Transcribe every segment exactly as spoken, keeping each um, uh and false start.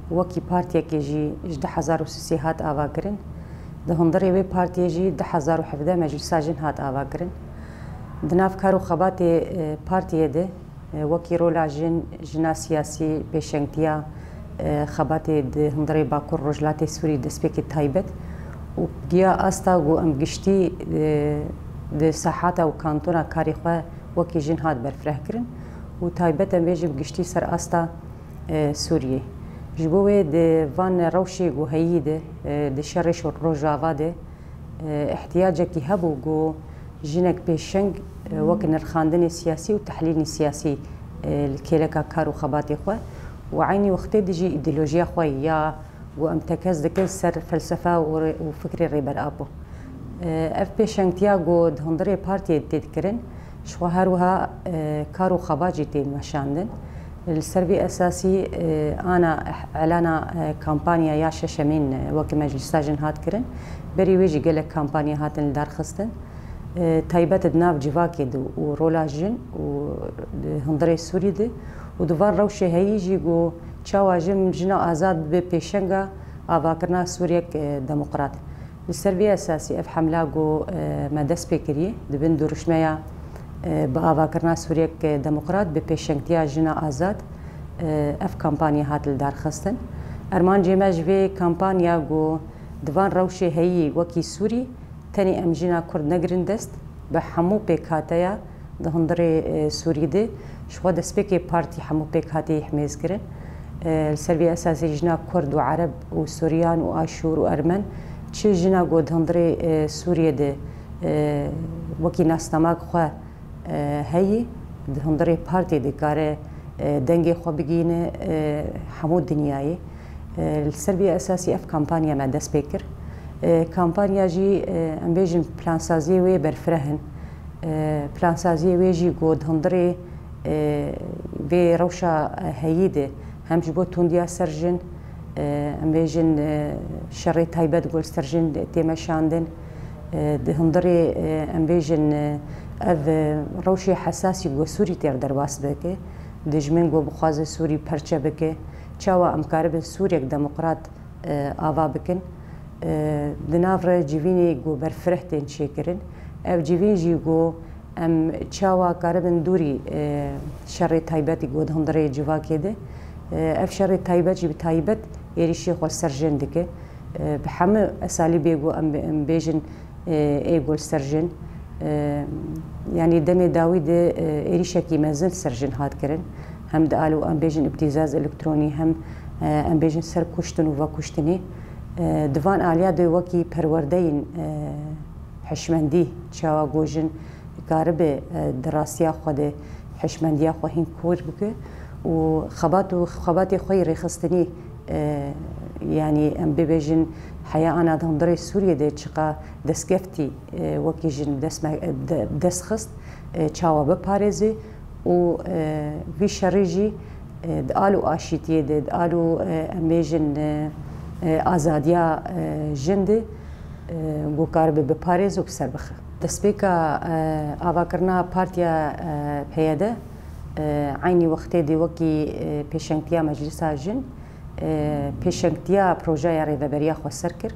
Wekî partiyekê jî ji du hezar û sisê hat avakirin. Di hundirê wê partiyê jî du hezar û hevdeh meclisa jin hat avakirin. Di nav kar û xebatê, e, partiyê de, e, wekî rola jin, jina siyasî, pêşengtiya, e, xebatê di hundirê Bakur Rojhilatê Sûrî destpêkê taybet û giya asta ku em giştî, e, di sahata û kantona karê xwe wekî jin hat berfireh kirin û taybet em bêjin giştî ser asta e, Sûriyê. Ji bo wê di van rewşê ku heyî de, e, di şerê şo-, Rojava de, e, ihtiyacekî hebû ku jinek pêşeng, e, wek nirxandinê siyasî û tehlîlî siyasî, e, li kêleka kar û xebatê xwe û eynî wextê de jî îdeolojiya xwe ya ku em tekez dikin ser felsefe û rê-, û fikrê Rêber Apo. E, ev pêşengtiya ku di hundirê partiyê tê dikirin, ji xwe her wiha, e, kar û xebat jî tê meşandin. Li ser vî esasî, e, ana elana, e, kampanya ya şeşemîn, e, wekî meclisa jin hat kirin. Berî wê jî gelek kampanya hatin li dar xistin. E, taybet di nav civakê de û rola jin û di hundirê Sûrî de û di van rewşê heyî jî ku çawa jin, jina azad bibe pêşenga avakirina Sûriyek, e, demokrat. Li ser vê esasî ev hemla ku, e, me dest pê kiriye, di bin dirûşmeya, e, bi avakirina Sûriyek, e, demokrat, bi pêşengtiya jina azad, e, ev kampanya hat li dar xistin. Armancê me ji vê kampanya ku di van rewşê heyî wekî Sûrî, tenê em jina Kurd negirin dest, bi hemû pêkhateya di hundirê, e, Sûrî de, ji xwe destpêkê partî hemû pêkhateyî himêz kirin. E, li ser vê esasê jina Kurd û Ereb û Suryan û Aşûr û Ermen, çi jina ku di hundirê, e, Sûriyê de, e, wekî nasnamak xwe, e, heyî, di hundirê partî dikare, e, dengê xwe bigihîne, e, hemû dinyayê. E, li ser vê esasî ev kampanya me dest pê kir. E, kampanya jî, e, em bêjin plansaziyê wê berfireh in. E, plansaziyê wê jî ku di hundirê, e, vê rewşa heyî de hem ji bo tundiya ser jin, e, em bêjin, e, şerê taybet ku li ser jin tê meşandin. E, di hundirê, e, em bêjin, e, ev, e, rewşê hesasî ku Sûrî têr derbas bike, dijmin ku bixwaze Sûrî perçe bike, çawa em karibin Sûriyek demokrat, e, ava bikin. E, di nav re civînê ku berfireh tên çêkirin. Ev civîn jî ku em çawa karibin dûrî, e, şerê taybetî ku di hundirê civakê de. E, ev şerê taybet jî bi taybet êrîşê xwe ser jin dike. E, bi hemû esalîbê ku em, em bêjin, e, ê ku li ser jin, e, yanî demê dawî de, e, êrîşekî mezin ser jin hat kirin. Hem di alî em bêjin îbtîzaz elektronî, hem, e, em bêjin ser kuştin û vekuştinî. E, di van aliya de wekî perwerdeyên, e, hişmendî, çawa ku jin karibe, e, di rastiya xwe de hişmendiya xwe hîn kûr bike û xebat û xebatê xwe yê rêxistinî, e, yanî em bibêjin heya ana di hundirê Sûriyê de çiqa destkeftî, e, wekî jin dest me-, de-, dest xist, e, çawa biparêze û, e, vî şerî jî, e, di al û aşîtiyê de, di al û, e, em bêjin, e, e, azadiya, e, jin de, e, ku karibe biparêze û bi ser bixe. Destpêka, e, avakirina partiya, e, P Y D, e, eynî wextê de wekî, e, pêşengtiya Meclisa Jin, e, pêşengtiya projeya Rêveberiya Xweser kir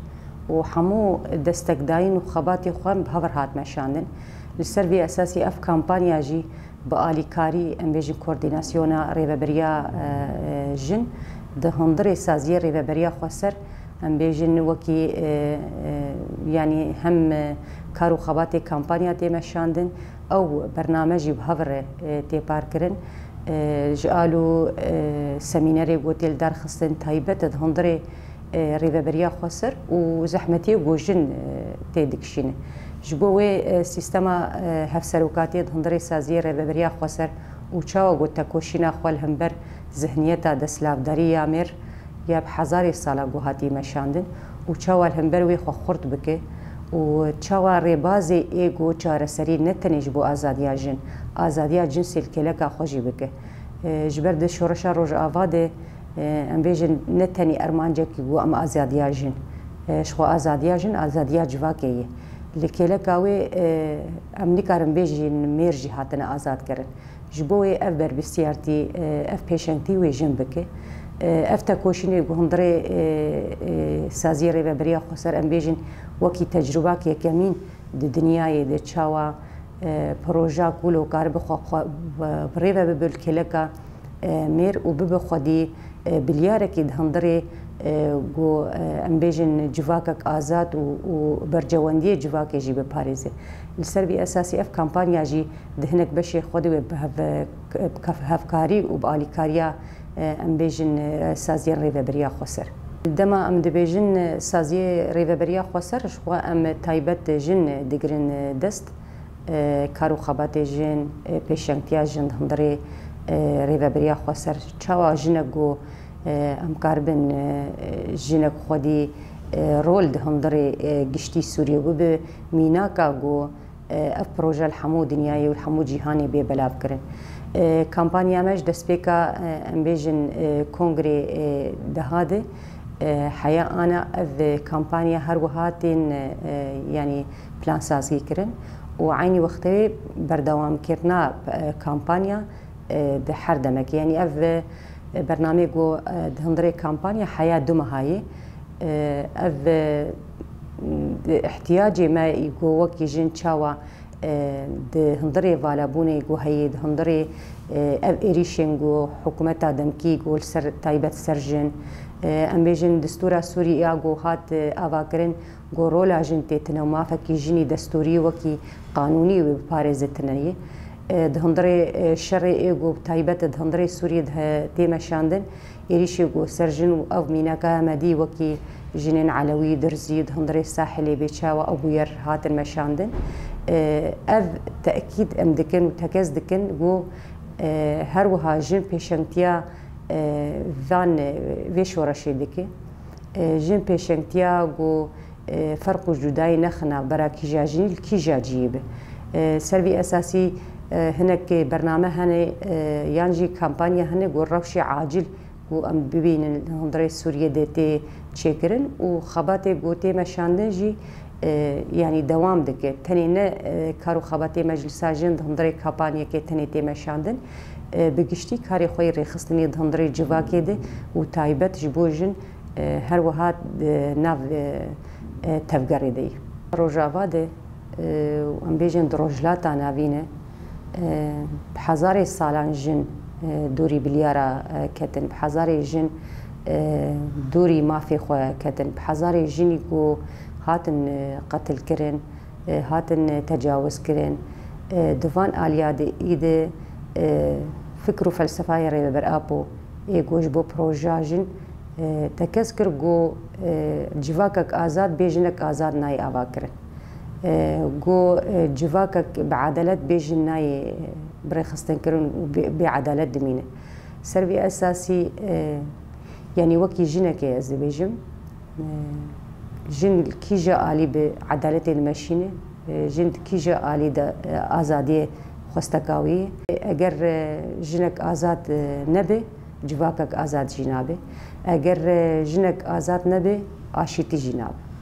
û hemû destekdayîn û xebatê xwe bi hev re hat meşandin. Li ser vê esasî ev kampanya jî bi alîkarî, em bêjin koordînasyona Rêveberiya, e, e, Jin di hundirê saziyê Rêveberiya Xweser, em bêjin wekî, e, e, yanî hem, e, kar û xebatê kampanya tê meşandin, ew bername jî bi hev re, e, tê parkirin. E, ji alî, e, semînerê ku tê li dar xistin taybet e di hundirê, e, Rêveberiya Xweser û zehmetiyê ku jin, e, tê dikişîne. Ji bo wê, e, sîstema, e, hevserokatiyê di hundirê saziyê Rêveberiya Xweser û çawa ku tekoşîna xwe li hember zihniyeta desthilatdarî ya mêr ya bi hezarê sala ku hatî meşandin û çawa li hember wê xwe xurt bike û çawa rêbazê ê ku çareserî ne tenê ji bo azadiya jin, azadiya cinsê li kêleka xwe jî bike. E, ji ber di şoreşa Rojava de, e, em bêjin ne tenê ermancekî ku em azadiya jin, e, ji xwe azadiya jin, azadiya civakê ye. Li kêleka wê, e, em nikarin bêjin mêr jî hatine azadkirin. Ji bo wê ev berpirsiyartî, e, ev pêşengtî wê jin bike. Ev tekoşînê ku hundirê, e, e, Saziyê Rêveberiya Xweser, em bêjin, wekî tecrûbak yekemîn di dinyayê de, çawa, e, proja ku lo karibe xwe, xwe bi rêve bibe li kêleka, e, mêr û bibe xwedî, e, bilyarekî di hundirê, e, ku, e, em bêjin civakek azad û, û bercewendiyê civakê jî biparêze. Li ser vî esasî ev kampanya jî di hinek beşê xwe de wê bi hev-, bi hev-, hevkarî û bi alîkariya, e, em bêjin, e, Saziyên Rêveberiya Xweser. Dema em dibêjin, e, Saziyê Rêveberiya Xweser, ji xwe em taybet jin digirin, e, dest. E, kar û xebatê jin, e, pêşengtiya jin di hundirê, e, Rêveberiya Xweser. Çawa jinek ku, e, em karibin, e, jinek xwedî, e, rol di hundirê, e, giştî Sûriyê bibe, mînaka ku, e, ev proje li hemû dinyayê û li hemû cîhanê bê belavkirin. E, kampanya me ji destpêka, e, em bêjin, e, kongrê, e, deha de, e, heya ana ev kampanya her wiha tên, e, yanî plansazî kirin û eynî wextê wê berdewamkirina, e, kampanya, e, di her demekê. Yanî ev, e, bernameyê ku, e, di hundirê kampanya heya du meha ye. E, ev, e, di ihtiyacê me ku wekî jin çawa, e, di hundirê valabûnê ku heye, di hundirê, e, ev êrîşên ku hikûmeta demkî ku li ser taybet ser jin, e, em bêjin distûra Sûrî ya ku hat, e, avakirin, ku rola jin tê tune û mafekî jinî destûrî wekî qanûnî wê biparêze tune ye. E, di hundirê, e, şerê ê ku taybet e di hundirê Sûriyê de he-, tê meşandin, êrîşê ku ser jin û ev mînaka me dî wekî jinên Elewî, Dirzî di hundirê Sahilê bê çawa ew bûyer hatin meşandin. E, ev tekîd em dikin û tekez dikin ku, e, her wiha jin pêşengtiya, e, van, e, vê şoreşê dike. E, jin pêşengtiya ku, e, ferq û cudayî nexe navbera kîja jinî li kîja cihê be. E, ser vî esasî, e, hinek bername hene, e, yan jî kampanya hene ku rewşê acil ku em bibînin li hundirê Sûriyê de tê çêkirin û xebatê ku tê meşandin jî, e, yanî dewam dike. Tenê ne, e, kar û xebatê meclisa jin di hundirê kampanyekê tenê tê meşandin, e, bi giştî karê xwe yê rêxistinê di hundirê civakê de û taybet ji bo jin, e, her wiha di nav, e, e, tevgerê de ye. Rojava de, e, em bêjin di Rojhilata Navîn e, e, bi hezarê salan jin, e, dûrî bilyara, e, ketin, bi hezarê jin, e, dûrî mafê xwe ketin, bi hezarê jinî ku hatin, e, qetilkirin, e, hatin, e, tecawizkirin. E, di van aliya de î de, e, fikr û felsefayê Rêveber Apo ê ku ji bo projeya jin, e, tekez kir ku, e, civakek azad bê jinek azad nayê avakirin. E, ku, e, civakek bi edalet bê jin nayê birêxistinkirin û bê, bê edalet dimîne. Ser vî esasî, e, yanî wekî jinekê ez dibêjim, e, jin li kîja alî bi edaletê dimeşîne, e, jin di kîja alî de, e, azadiyê xwesteka wî ye. Eger, e, jinek azad, e, nebe, civakek azad jî nabe. Eger, e, jinek azad nebe, aşîtî jî nabe.